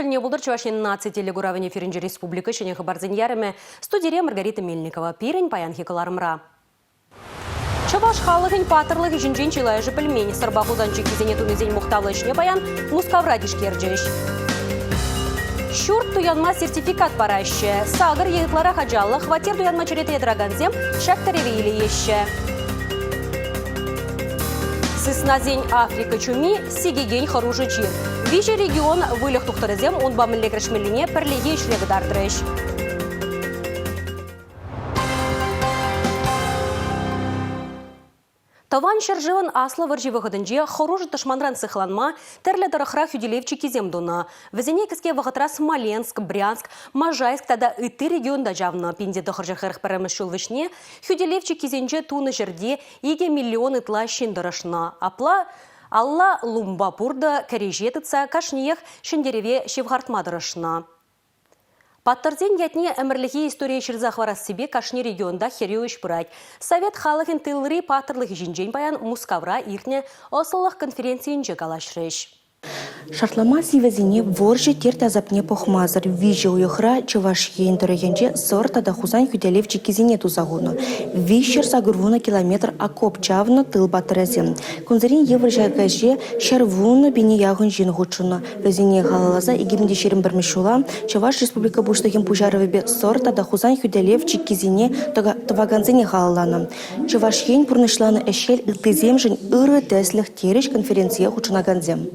тӗлне пултӑр Чӑваш Ен наци телекуравӗн эфирӗнче республика ҫӗнӗ хыпарсен ярӑмӗ. Студире Маргарита Мельникова. Пирӗн паянхи кӑларӑмра. Чӑваш халӑхӗн паттӑрлӑхӗ ҫинчен чылайӑшӗ пӗлмен. Сӑрпа Хусан чиккисене тунисен мухтавлӑ ӗҫне паян Мускавра тишкерчӗҫ. Ҫурт туянма сертификат параҫҫӗ. Сакӑр е ытларах ачаллӑ хваттер туянма черетре тӑракансем ҫак тӗреве илееҫҫӗ. Сыснасен Африка чуми сикекен хӑрушӑ чир. Виҫӗ регион выльӑх тухтӑрӗсем унпа мӗнле кӗрешмеллине пӗрлехи ӗҫре кӑтартрӗҫ. Тӑван ҫӗршывӑн Аслӑ вӑрҫи вӑхӑтӗнче хӑрушӑ тӑшманран сыхланма тӗрлӗ тӑрӑхра хӳтӗлев чиккисем тунӑ. Вӗсене кӗске вӑхӑтра Смоленск, Брянск, Можайск тата ытти регионта чавнӑ. 1941 ҫул вӗҫне хӳтӗлев чиккисенче тунӑ ҫӗрте 2 миллион ытла ҫын тӑрӑшнӑ. Апла алла лумпа пуртӑ, кӗреҫе тытса кашниех ҫӗнтерӗве ҫывхартма тӑрӑшнӑ. Паттӑрсен ятне ӗмӗрлӗхе историе ҫырса хӑварассипе кашни регионта хӗрӳ ӗҫ пырать. Совет халӑхӗн тылри паттӑрлӑхӗ ҫинчен паян Мускавра иртнӗ ӑслӑлӑх конференцийӗнче калаҫрӗҫ. Шартлама сивӗсене вӑрҫӑ терт-асапне пӑхмасӑр виҫӗ уйӑхра Чӑваш Ен тӑрӑхӗнче Сӑр тата Хусан хӳтӗлев чиккисене туса хунӑ. 380 километр окоп чавнӑ тыл паттӑрӗсем. Кунсерен йывӑр ҫак ӗҫе 110 пине яхӑн ҫын хутшӑннӑ. Вӗсене халалласа 2021 ҫула Чӑваш Республика Пуҫлӑхӗн пуҫарӑвӗпе Сӑр тата Хусан хӳтӗлев чиккисене тӑвакансене халалланӑ. Чӑваш Ен пурнӑҫланӑ ӗҫ-хӗл ыттисемшӗн ырӑ тӗслӗх терӗҫ конференцие хутшӑнакансем.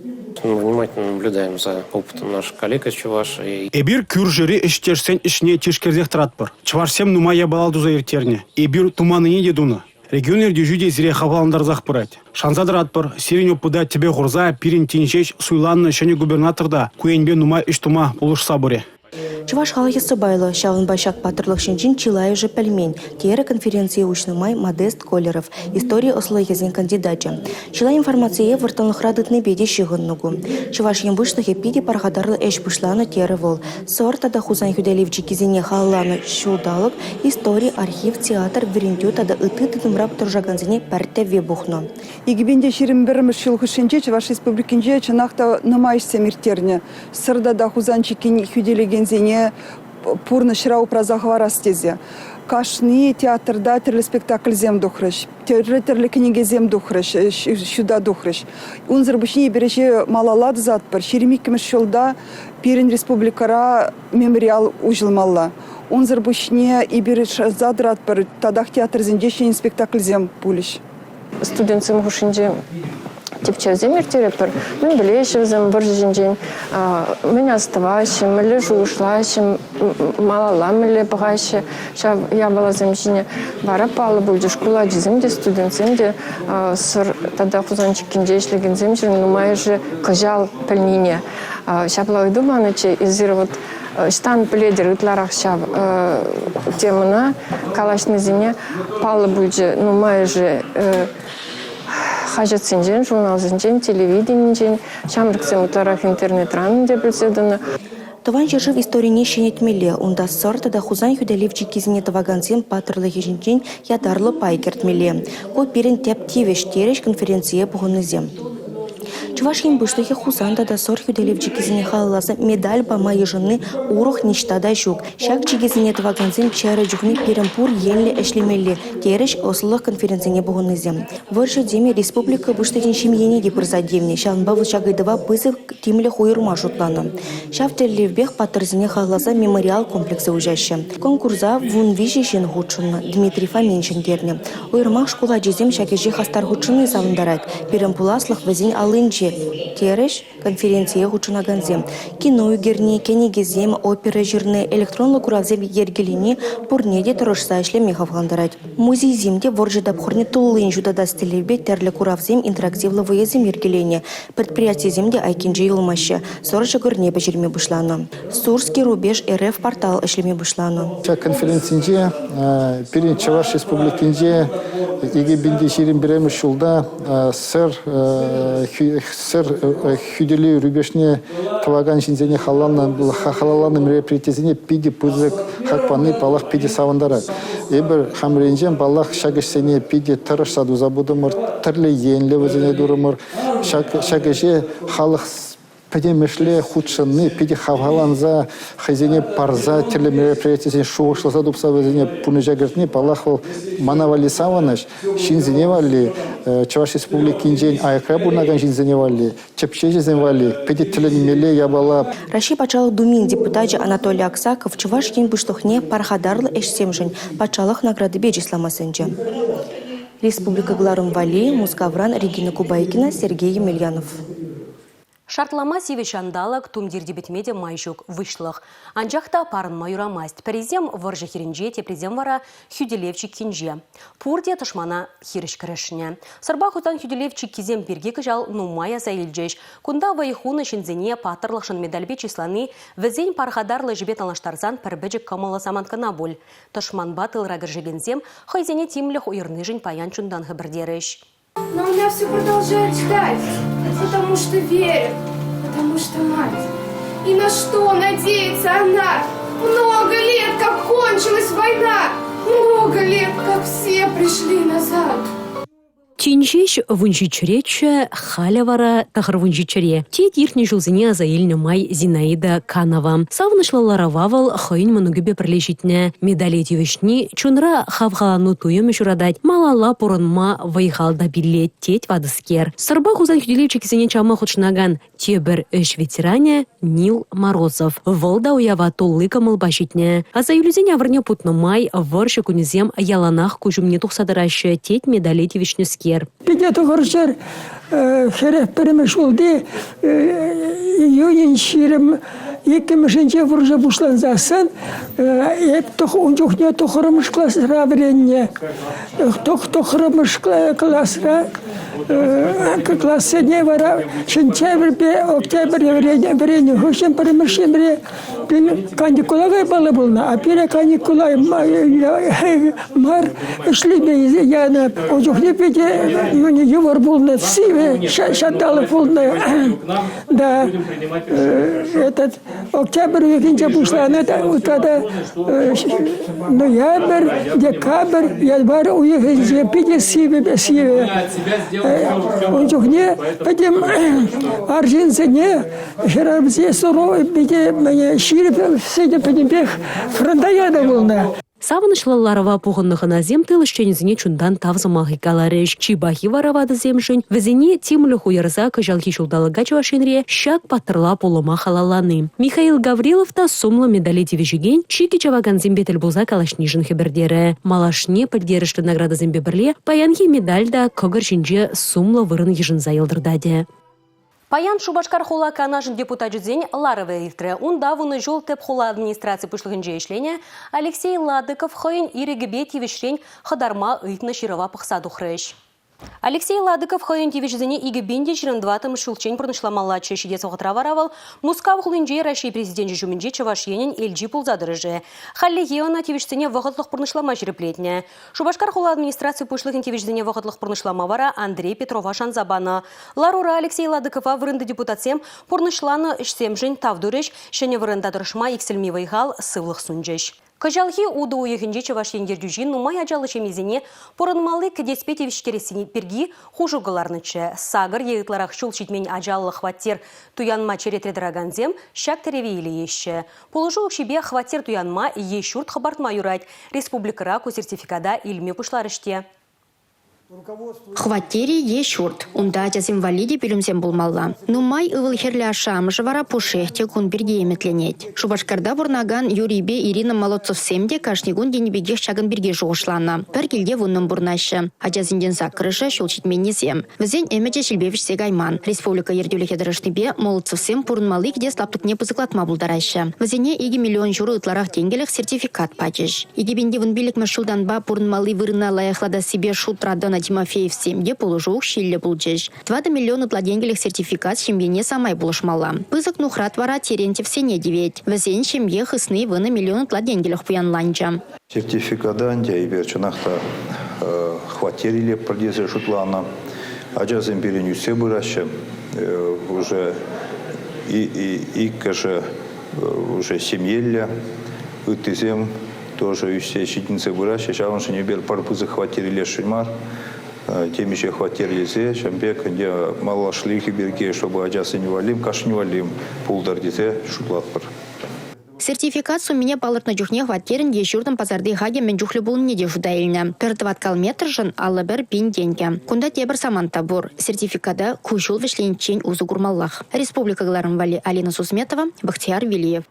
Мы внимательно наблюдаем за опытом наших коллег из Чувашии. Эпир кӳршӗри ӗҫтешсен ӗҫне тишкерсех тӑратпӑр. Чӑвашсем нумай япала туса ирттернӗ. Эпир туманнине те тунӑ. Регион ертӳҫи те сире хавхалантарсах пырать. Шанса тӑратпӑр, сирӗн опыта тӗпе хурса пирӗн тин ҫеҫ суйланнӑ ҫӗнӗ губернатор та ку енпе нумай ӗҫ тума пулӑшса пырӗ. Чӑваш халӑхӗ сӑпайлӑ, ҫавӑнпа ҫак паттӑрлӑх ҫинчен чылайӑшӗ пӗлмен, терӗ конференцие уҫнӑ май Модест Колеров, истори ӑслӑлӑхӗсен кандидачӗ. Чылай информацие вӑрттӑнлӑхра тытнипе те ҫыхӑннӑ ку. Чӑваш Ен Пуҫлӑхӗ питӗ пархатарлӑ ӗҫ пуҫланӑ терӗ вӑл. Сӑр тата Хусан хӳтӗлев чиккисене халалланӑ ҫулталӑк истори, архив, театр, вӗрентӳ тата ытти тытӑмра тӑрӑшакансене пӗр тӗвве пухнӑ. 2021 ҫул хушшинче Чӑваш Республикинче чӑнах та нумай ӗҫсем ирттернӗ. Сӑр тата Хусан чиккин хӳтӗлекенсене пурнӑҫра упраса хӑварас тесе. Кашни театрта тӗрлӗ спектакльсем тухрӗҫ, тӗрлӗ-тӗрлӗ кӗнекесем тухрӗҫ, ҫута тухрӗҫ. Унсӑр пуҫне эпир ӗҫе малалла тӑсатпӑр. 22-мӗш ҫулта пирӗн республикӑра мемориал уҫӑлмалла. Унсӑр пуҫне эпир шанса тӑратпӑр, татах театрсенче ҫӗнӗ спектакльсем пулӗҫ. Студентсем хушшинче тӗпчевсем ирттеретпӗр. Мӗн пӗлеҫҫӗ вӗсем вӑрҫӑ ҫинчен, мӗн астӑваҫҫӗ, мӗнле шухӑшлаҫҫӗ, малалла мӗнле пӑхаҫҫӗ ҫав япаласем ҫине. Вара паллӑ пулчӗ, шкул ачисем те, студентсем те Сӑр тата Хусан чиккинче ӗҫлекенсемшӗн нумайӑшӗ кӑҫал пӗлнине. Ҫапла ыйту панӑччӗ, эсир вот ӑҫтан пӗлетӗр ытларах ҫав темӑна калаҫнисене паллӑ пулчӗ. Нумайӑшӗ хаҫатсенчен, журналсенчен, телевиденинчен, ҫамрӑксем ытларах интернетран ӗнтӗ пӗлсе тӑнӑ. Тӑван ҫӗршыв историне ҫӗнетмелле. Унта Сӑр тата Хусан хӳтӗлев чиккисене тӑвакансен паттӑрлӑхӗ ҫинчен ятарлӑ пай кӗртмелле. Ку пирӗн тӗп тивӗҫ, терӗҫ конференцие пухӑннисем. Чӑваш Ен Пуҫлӑхӗ Хусан тата Сӑр хӳтӗлев чиккисене халалласа медаль пама йышӑнни урӑх ниҫта та ҫук. Ҫак чикӗсене тӑвакансем чӗрӗ чухне пирӗн пур енлӗ ӗҫлемелле, терӗҫ ӑслӑлӑх конференцине пухӑннисем. Вӑрҫӑ теми республика Пуҫлӑхӗн ҫемйине те пырса тивнӗ, ҫавӑнпа вӑл ҫак ыйтӑва пысӑк тимлӗх уйӑрма шутланӑ. Ҫав тӗллевпех паттӑрсене халалласа мемориал комплексӗ уҫаҫҫӗ. Конкурса 13 ҫын хутшӑннӑ, Дмитрий Фомин ҫӗнтернӗ. Уйрӑмах шкул ачисем ҫак ӗҫе хастар хутшӑнни савӑнтарать. Пирӗн пуласлӑх вӗсен аллинче, терӗҫ конференцие хутшӑнакансем. Кино ӳкерни, кӗнекесем, опера ҫырни, электронлӑ куравсем йӗркелени пурне те тӑрӑшса ӗҫлеме хавхалантарать. Музейсем те вӑрҫӑ тапхӑрне туллин ҫутатас тӗллевпе тӗрлӗ куравсем, интерактивлӑ вӑйӑсем йӗркеленӗ. Предприятисем те айккинче юлмаҫҫӗ, сӑр ҫӑкӑрне пӗҫерме пуҫланӑ. Сурский рубеж РФ портал ӗҫлеме пуҫланӑ. Ҫак конференцинче пирӗн Чӑваш Республикинче 2021 ҫулта сӑр сӑр хӳтӗлев рубежне тӑвакан ҫынсене халалланӑ мероприятисене питӗ пысӑк хак пани, паллах, питӗ савӑнтарать. Эпир хамӑр енчен, паллах, ҫак ӗҫсене питӗ тӑрӑшса туса пытӑмӑр, тӗрлӗ енлӗ вӗсене турӑмӑр. Ҫак, ҫак ӗҫе халӑх пӗтӗмӗшле хутшӑнни, питӗ хавхаланса хӑйсене парса тӗрлӗ мероприятисене шухӑшласа тупса вӗсене пурнӑҫа кӗртни, паллах, вӑл мана валли савӑнӑҫ, ҫынсене валли, Чӑваш Республикинчен аякра пурӑнакан ҫынсене валли, тӗпчевҫӗсем валли питӗ тӗлӗнмелле япала. Раҫҫей Патшалӑх Думин депутачӗ Анатолий Аксаков Чӑваш Ен Пуҫлӑхне пархатарлӑ ӗҫсемшӗн патшалӑх наградипе чыслама сӗнчӗ. Республика кӑларӑм валли Мускавран Регина Кубайкина, Сергей Емельянов. Шартлама сивӗ ҫанталӑк, тумтир типӗтме те май ҫук, выҫлӑх. Анчах та парӑнма юрамасть. Пӗрисем вӑрҫӑ хирӗнче, теприсем вара хӳтӗлев чиккинче. Пурте тӑшмана хирӗҫ кӗрешнӗ. Сӑрпа Хусан хӳтӗлев чиккисем пирки кӑҫал нумай аса илчӗҫ. Кунта вӑй хунӑ ҫынсене паттӑрлӑхшӑн медальпе чыслани вӗсен пархатарлӑ ӗҫӗпе танлаштарсан пӗр пӗчӗк кӑмӑллӑ самант кӑна пуль. Тӑшманпа тылра кӗрешекенсем хӑйсене тимлӗх уйӑрнишӗн паян чунтан хӗпӗртерӗҫ. Но она все продолжает ждать, потому что верит, потому что мать. И на что надеется она? Много лет, как кончилась война, много лет, как все пришли назад. Тин ҫеҫ вунҫиччӗреччӗ, халӗ вара тӑхӑрвунҫиччӗре. Тет иртнӗ ҫулсене аса илнӗ май Зинаида Канова. Савӑнӑҫлӑ ларӑва вӑл хӑйӗн мӑнукӗпе пӗрле ҫитнӗ. Медале тивӗҫни чунра хавхалану туйӑмӗ ҫуратать, малалла пурӑнма вӑй-хал та пиллет, тет ватӑскер. Сӑрпа Хусан хӳтӗлев чиккисене чавма хутшӑнакан тепӗр ӗҫ ветеранӗ Нил Морозов. Вӑл та уява тулли кӑмӑлпа ҫитнӗ. Асаилӳсен авӑрне путнӑ май вӑрҫӑ кунӗсем яланах куҫ умне тухса тӑраҫҫӗ, тет медале тивӗҫнӗскер. Пике тӑхӑрҫӗр 41-мӗш ҫулти июнӗн 22-мӗшӗнче вӑрҫӑ пуҫлансассӑн эп ун чухне тӑххӑрмӗш класра вӗреннӗ. Тӑххӑрмӗш класра классене вара сентябрьпе октябрьте вӗреннӗ хыҫҫӑн пӗрремӗш ҫемьре Пин каникула каймалла пулнӑ, а пире каникула мар ӗҫлеме янӑ. Ун чухне питӗ йывӑр пулнӑ, сивӗ ҫанталӑк пулнӑ. Да, этот октябрь уйӑхӗнче пуҫланӑ тата ноябрь, декабрь, январь уйӑхӗнче питӗ сивӗ, сивӗ. Ун чухне пӗтӗм арҫынсене Хӗрарӑмсене суровый питӗ ҫирӗп сӗтӗ пӗтӗмпех фронта янӑ пулнӑ. Савӑнӑҫлӑ ларӑва пухӑннӑ хӑнасем тыл ӗҫченӗсене чунтан тав сӑмахӗ каларӗҫ. Чи пахи вара ватӑсемшӗн вӗсене тимлӗх уйӑрса кӑҫалхи ҫулталӑка Чӑваш Енре ҫак паттӑрла пулӑма халаллани. Михаил Гаврилов та сумлӑ медале тивӗҫекен чикӗ чавакансемпе тӗл пулса калаҫнишӗн хӗпӗртерӗ. Малашне пӗлтерӗшлӗ наградӑсемпе пӗрле паянхи медаль та кӑкӑр ҫинче сумлӑ вырӑн йышӑнса йӑлтӑртатӗ. Паян Шупашкар хула Канашӗн депутачӗсен ларӑвӗ иртрӗ. Унта вунӑ ҫул тӗп хула администраци пуҫлӑхӗнче ӗҫленӗ Алексей Ладыков хӑйӗн ирӗкӗпе тивӗҫрен хӑтарма ыйтнӑ ҫырӑва пӑхса тухрӗҫ. Алексей Ладыков хӑйӗн тивӗҫӗсене 2024 ҫулччен пурнӑҫламаллаччӗ. Ҫитес вӑхӑтра вара вӑл Мускав хулинче Раҫҫей Президенчӗ ҫумӗнче Чӑваш Енӗн элчи пулса тӑрӑшӗ. Хальлӗхе ӑна тивӗҫсене вӑхӑтлӑх пурнӑҫлама ҫирӗплетнӗ. Шупашкар хула администраци пуҫлӑхӗн тивӗҫӗсене вӑхӑтлӑх пурнӑҫлама вара Андрей Петрова шанса панӑ. Ларура Алексей Ладыкова вырӑнти депутатсем пурнӑҫланӑ ӗҫсемшӗн тав турӗҫ, ҫӗнӗ вырӑнта тӑрӑшма иксӗлми вӑй-хал, сывлӑх сунчӗҫ. Кӑҫалхи утӑ уйӑхӗнче Чӑваш Ен ертӳҫи нумай ачаллӑ ҫемьесене пурӑнмалли кӗтеспе тивӗҫтересси пирки хушу кӑларнӑччӗ. Сакӑр е ытларах ҫул ҫитмен ачаллӑ хваттер туянма черетре тӑракансем ҫак тӗреве илееҫҫӗ. Пулӑшу укҫипе хваттер туянма е ҫурт хӑпартма юрать. Республикӑра ку сертификата илме пуҫларӗҫ те. Хваттере е ҫурт. Унта ачасем валли те пӳлӗмсем пулмалла. Нумай ывӑл-хӗрлӗ ашшӗ-амӑшӗ вара пушшех те кун пирки ӗмӗтленет. Шупашкарта пурӑнакан Юрийпе Ирина Молодцовсем те кашни кун тенӗ пекех ҫакӑн пирки шухӑшланӑ. Пӗр килте вуннӑн пурӑнаҫҫӗ. Ачасенчен саккӑрӑшӗ ҫул ҫитменнисем. Вӗсен ӗмӗчӗ ҫилпе вӗҫсе кайман. Республика ертӳлӗхӗ тӑрӑшнипе Молодцевсем пурӑнмалли кӗтес лаптӑкне пысӑклатма пултараҫҫӗ. Вӗсене 2 миллион ҫурӑ ытларах тенкӗлӗх сертификат пачӗҫ. 2015-мӗш ҫултанпа пурӑнмалли вырӑна лайӑхлатассипе шутра тӑнӑ Тимофеевсем те пулӑшу укҫиллӗ пулчӗҫ. 4 миллион ытла тенкӗлӗх сертификат ҫемьене самай пулӑшмалла. Пысӑк нухрат вара Терентьевсене тивет. Вӗсен ҫемье хысни вунӑ миллион ытла тенкӗлӗх пуянланчӗ. Сертификата ӗнтӗ эпир чӑнах та хваттер илетпӗр тесе шутланӑ. Ачасем пирӗн ӳссе пыраҫҫӗ. Уже иккӗшӗ уже ҫемьеллӗ, ыттисем тоже ӳссе ҫитӗнсе пыраҫҫӗ. Ҫавӑншӑн эпир пӗр пысӑк хваттер илесшӗн мар. Темиҫе хваттер илсе ҫавӑн пек ӗнтӗ малашлӑхӗ пирки, чтобы ачасен валли, кашни валли пултӑр тесе шутлатпӑр. Сертификат суммине палӑртнӑ чухне хваттерӗн е ҫуртӑн пасарти хакӗ мӗн чухлӗ пулнине те шута илнӗ. Пӗр тӑваткал метршӑн 51 пин тенкӗ. Кунта тепӗр самант та пур. Сертификата ку ҫул вӗҫлениччен усӑ курмаллах. Республика кӑларӑм валли Алина Сусметова, Бахтияр Велиев.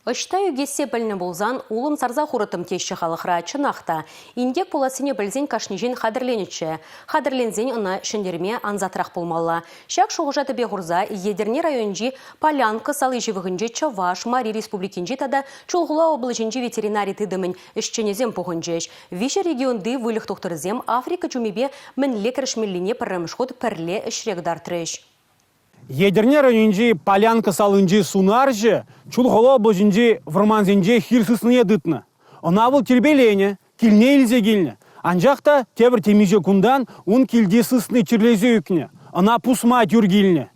Ӑҫта ӳкессе пӗлнӗ пулсан улӑм сарса хурӑттӑм теҫҫӗ халӑхра. Чӑнах та, инкек пулассине пӗлсен кашни ҫын хатӗрленӗччӗ. Хатӗрленсен ӑна ҫӗнтерме ансатрах пулмалла. Ҫак шухӑша тӗпе хурса Етӗрне районӗнчи Полянка сали ҫывӑхӗнче Чӑваш, Мари Республикинчи тата Чулхула облаҫӗнчи ветеринари тытӑмӗн ӗҫченӗсем пухӑнчӗҫ. Виҫӗ регионти выльӑх тухтӑрӗсем Африка чумипе мӗнле кӗрешмеллине пӗрремӗш хут пӗрле ӗҫре кӑтартрӗҫ. Етӗрне районӗнчи Полянка салинчи сунарҫӑ Чулхула облаҫӗнчи вӑрмансенче хир сыснине тытнӑ. Ӑна вӑл тирпейленӗ, килне илсе килнӗ. Анчах та тепӗр темиҫе кунтан ун килти сысни чирлесе ӳкнӗ, ӑна пусма тӳр килнӗ.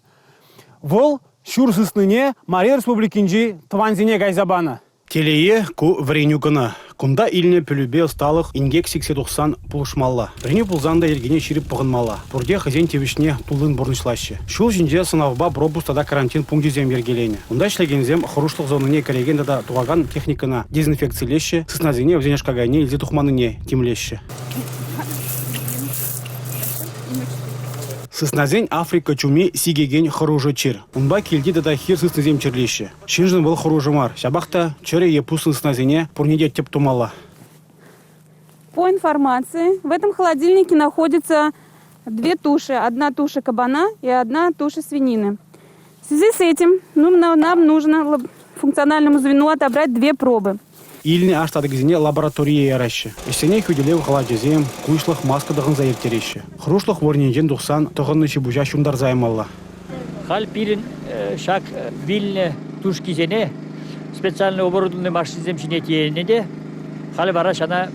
Вӑл ҫур сыснине Мари Республикинчи тӑвансене кайса панӑ. Телее, ку вӗренӳ кӑна. Кунта илнӗ пӗлӳпе ӑсталӑх инкек сиксе тухсан пулӑшмалла. Вӗренӳ пулсан та йӗркене ҫирӗп пӑхӑнмалла. Пурте хӑйсен тивӗҫне туллин пурнӑҫлаҫҫӗ. Ҫул ҫинче сӑнавпа пропуск тата карантин пункчӗсем йӗркеленӗ. Унта ӗҫлекенсем хӑрушлӑх зонине кӗрекен тата тухакан техникӑна дезинфекцилеҫҫӗ, сыснасене вӗсен аш-какайне илсе тухманнине тимлеҫҫӗ. Сыснасен Африка чуми сикекен хӑрушӑ чир. Унпа килти тата хир сыснисем чирлеҫҫӗ. Ҫыншӑн вӑл хӑрушӑ мар, ҫапах та чӗрӗ е пуснӑ сыснасене пурне те тӗп тумалла. По информации, в этом холодильнике находятся две туши. Одна туша кабана и одна туша свинины. В связи с этим нам нужно функциональному звену отобрать две пробы. Илнӗ аш татӑкӗсене лабораторие яраҫҫӗ. Ӗҫсене хӳтӗлев халачӗсем, куҫлӑх, маска тӑхӑнса ирттереҫҫӗ. Хӑрушлӑх вырӑнӗнчен тухсан тӑхӑннӑ ҫи-пуҫа ҫунтарса ямалла. Халь пирӗн ҫак вилнӗ тушкисене специально оборудованный машинсем ҫине тиенӗ те халӗ вара ҫана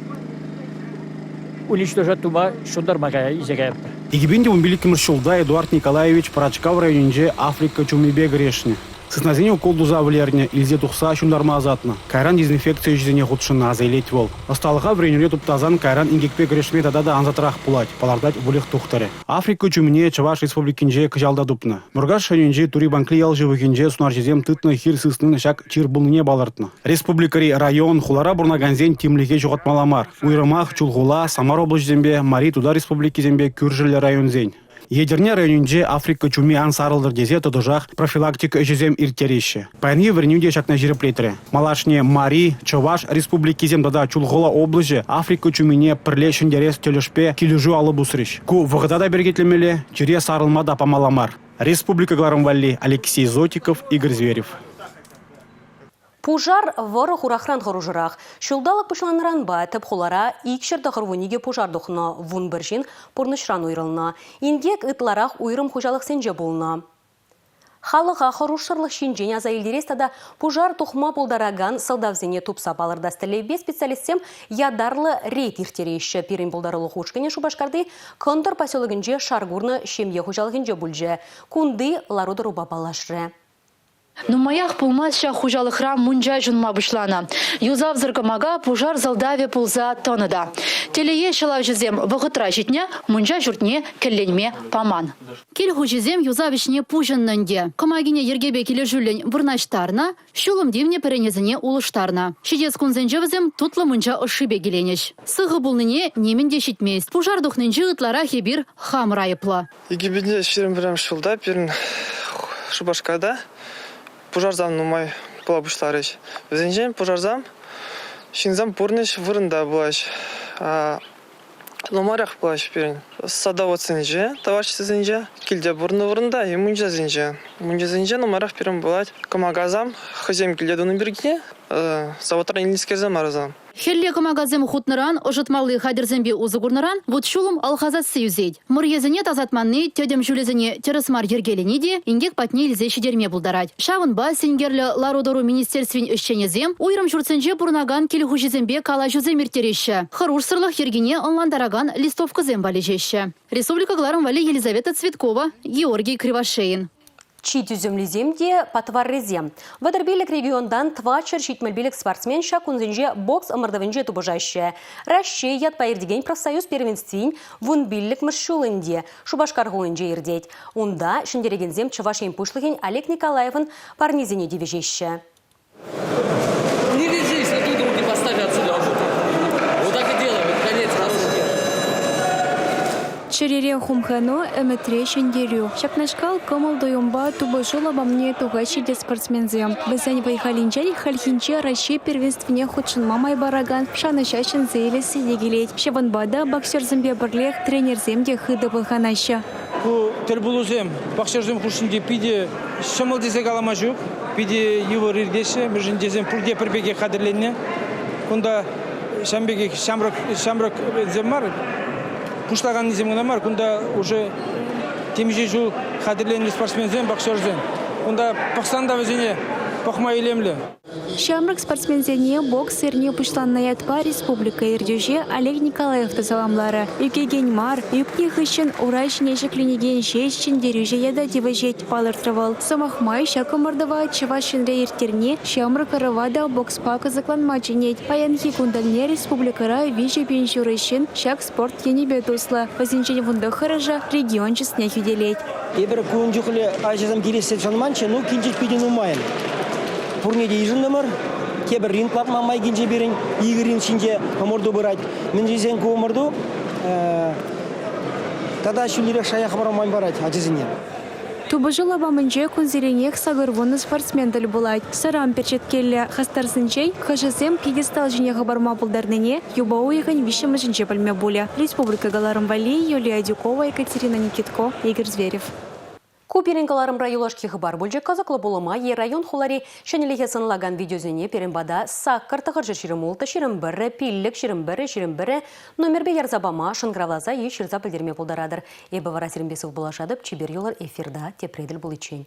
уничтожать тума ҫунтарма илсе каятпӑр. 2015 ҫулта Эдуард Николаевич Пӑрачкав районӗнче Африка чумипе кӗрешнӗ. Сыснасене укол туса вӗлернӗ, илсе тухса ҫунтарма ӑсатнӑ. Кайран дезинфекци ӗҫӗсене хутшӑннӑ, аса илет вӑл. Ӑсталӑха вӗренӳре туптасан кайран инкекпе кӗрешме тата та ансатрах пулать, палӑртать выльӑх тухтӑрӗ. Африка чумине Чӑваш Республикинче кӑҫал та тупнӑ. Муркаш районӗнчи Тури Панкли ял ҫывӑхӗнче сунарҫӑсем тытнӑ хир сыснин ҫак чир пулнине палӑртнӑ. Республикӑри район, хулара пурӑнакансен тимлӗхе ҫухатмалла мар. Уйрӑмах Чулхула, Самар облаҫӗсемпе, Мари Тутар республикисемпе кӳршӗллӗ районсен. Етӗрне районӗнче Африка чуми ан сарӑлтӑр тесе тӑтӑшах профилактика ӗҫӗсем ирттереҫҫӗ. Паянхи вӗренӳ те ҫакна ҫирӗплетрӗ. Малашне Мари, Чӑваш республикисем тата Чулхула облаҫӗ Африка чумине пӗрле ҫӗнтерес тӗлӗшпе килӗшӳ алӑ пусрӗҫ. Ку вӑхӑта та перекетлемелле, чире сарӑлма та памалла мар. Республика кӑларӑм валли Алексей Зотиков, Игорь Зверев. Пушар вӑрӑ-хурахран хӑрушӑрах. Ҫулталӑк пуҫланнӑранпа тӗп хулара 292 пушар тухнӑ, 11 ҫын пурнӑҫран уйрӑлнӑ. Инкек ытларах уйрӑм хуҫалӑхсенче пулнӑ. Халӑха хӑрушсӑрлӑх ҫинчен аса илтерес тата пушар тухма пултаракан сӑлтавсене тупса палӑртас тӗллевпе специалистсем ятарлӑ рейд ирттереҫҫӗ. Пирӗн пултарулӑх ушкӑнӗ Шупашкарти Кӑнтӑр поселокӗнче шар курнӑ ҫемье хуҫалӑхӗнче пулчӗ. Кунти лару-тӑрупа паллашрӗ. Нумаях пулмасть ҫак хуҫалӑхра мунча ҫунма пуҫланӑ. Юсавсӑр кӑмака пушар сӑлтавӗ пулса тӑнӑ та. Телее ҫӑлавҫӑсем вӑхӑтра ҫитнӗ, мунча ҫуртне кӗлленме паман. Кил хуҫисем юсав ӗҫне пуҫӑннӑ ӗнтӗ. Кӑмакине йӗркепе килӗшӳллӗн вырнаҫтарнӑ, ҫулӑм тивнӗ пӗренесене улӑштарнӑ. Ҫитес кунсенче вӗсем тутлӑ мунча ӑшшипе киленӗҫ. Сыхӑ пулнине нимӗн те ҫитмест. Пушар тухнинче ытларах эпир хамӑр айӑплӑ. 2021 ҫулта пирӗн Шупашкарта пушарсем нумай пула пуҫларӗҫ. Вӗсенчен пушарсем ҫынсем пурнӑҫ вырӑнта пулаҫ. Нумайрах пулаҫ пирӗн. Садоводсенче, товариществӑсенче, килте пурӑннӑ вырӑнта и мунчасенче. Мунчасенче нумайрах пирӗн пулать кӑмакасем хӑйсем килте тунӑ пирки заводран илнӗскерсем мар вӗсем. Хӗлле кӑмакасем хутнӑран, ӑшӑтмалли хатӗрсемпе усӑ курнӑран вут-ҫулӑм алхасасси ӳсет. Мӑрьесене тасатманни, тӗтӗм ҫулӗсене тӗрӗс мар йӗркелени те инкек патне илсе ҫитерме пултарать. Ҫавӑнпа синкерлӗ лару-тӑру министерствин ӗҫченӗсем уйрӑм ҫуртсенче пурӑнакан кил хуҫисемпе калаҫусем ирттереҫҫӗ, хӑрушсӑрлӑх йӗркине ӑнлантаракан листовкӑсем валеҫеҫҫӗ. Республика кӑларӑм валли Елизавета Цветкова, Георгий Кривошеин. Чи тӳсӗмлисем те патваррисем. 35 регионтан 475 спортсмен ҫак кунсенче бокс ӑмӑртӑвӗнче тупӑшаҫҫӗ. Раҫҫей ятпа иртекен профсоюз первенствин вунпиллӗкмӗш ҫул ӗнтӗ Шупашкар хулинче иртет. Унта ҫӗнтерекенсем Чӑваш Ен Пуҫлӑхӗн Олег Николаевӑн парнисене тивӗҫеҫҫӗ. Не вяжись, на тут руки поставь отсюда. Вот так и делаем, это конец рассылки. Чӗрере хумхану, ӗмӗтре ҫӗнтерӳ. Ҫакнашкал кӑмӑл-туйӑмпа тупӑшу лапамне тухаҫҫӗ те спортсменсем. Вӗсен вӑй-халӗнчен хальхинче Раҫҫей первенствине хутшӑнма май паракан шанӑҫа ҫӗнсе илесси те килет. Ҫавӑнпа та боксерсемпе пӗрлех тренерсем те хытӑ пӑлханаҫҫӗ. Ку тӗлпулусем боксерсем хушшинче питӗ ҫӑмӑл тесе калама ҫук. Питӗ йывӑр иртеҫҫӗ, мӗншӗн тесен пурте пӗр пекех хатӗрленнӗ. Кунта ҫавӑн пекех ҫамрӑк ҫамрӑксем мар, пуҫлаканнисем кӑна мар, кунта уже темиҫе ҫул хатӗрленнӗ спортсменсем, боксерсем. Кунта пӑхсан та вӗсене пӑхма илемлӗ. Ҫамрӑк спортсменсене бокс эрни пуҫланнӑ ятпа республика ертӳҫи Олег Николаев та саламларӗ. Ӳкекен мар, ӳкнӗ хыҫҫӑн ура ҫине ҫӗкленекен ҫеҫ ҫӗнтерӳҫӗ ята тивӗҫет, палӑртрӗ вӑл. Сӑмах май, ҫак ӑмӑртӑва Чӑваш Енре ирттерни ҫамрӑк ӑрӑва та бокспа кӑсӑкланма чӗнет. Паянхи кун тӗлне республикӑра 3 000 ҫурӑ ҫын ҫак спорт енӗпе туслӑ. Вӗсенчен вунтӑххӑрӑшӗ регион чысне хӳтӗлет. Эпир кун чухлӗ ачасем килессе шанманччӗ, ну килчӗҫ питӗ нумайӑн. Пурне те йышӑнтӑмӑр. Тепӗр ринг лартма май килчӗ пирӗн. Икӗ ринг ҫинче ӑмӑрту пырать. Мӗн тесен ку ӑмӑрту тата ҫӳллӗрех шая хӑпарма май парать ачасене. Тупӑшу лапамӗнче кунсеренех 80 спортсмен тӗл пулать. Сӑран перчеткеллӗ хастарсенчен хӑшӗсем пьедестал ҫине хӑпарма пултарнине юпа уйӑхӗн виҫҫӗмӗшӗнче пӗлме пулӗ. Республика кӑларӑм валли Юлия Адюкова, Екатерина Никитко, Игорь Зверев. Ку пирӗн кӑларӑмра юлашки хыпар пулчӗ. Кӑсӑклӑ пулӑма е район-хулари ҫӗнӗлӗхе сӑнлакан видеосене пирӗн пата саккӑр тӑхӑрҫӑ 26 21 пиллӗк 21 21 номерпе ярса пама, шӑнкӑравласа е ҫырса пӗлтерме пултаратӑр. Эпӗ вара сирӗнпе сывпуллашатӑп. Чипер юлӑр эфирта тепре тӗл пуличчен.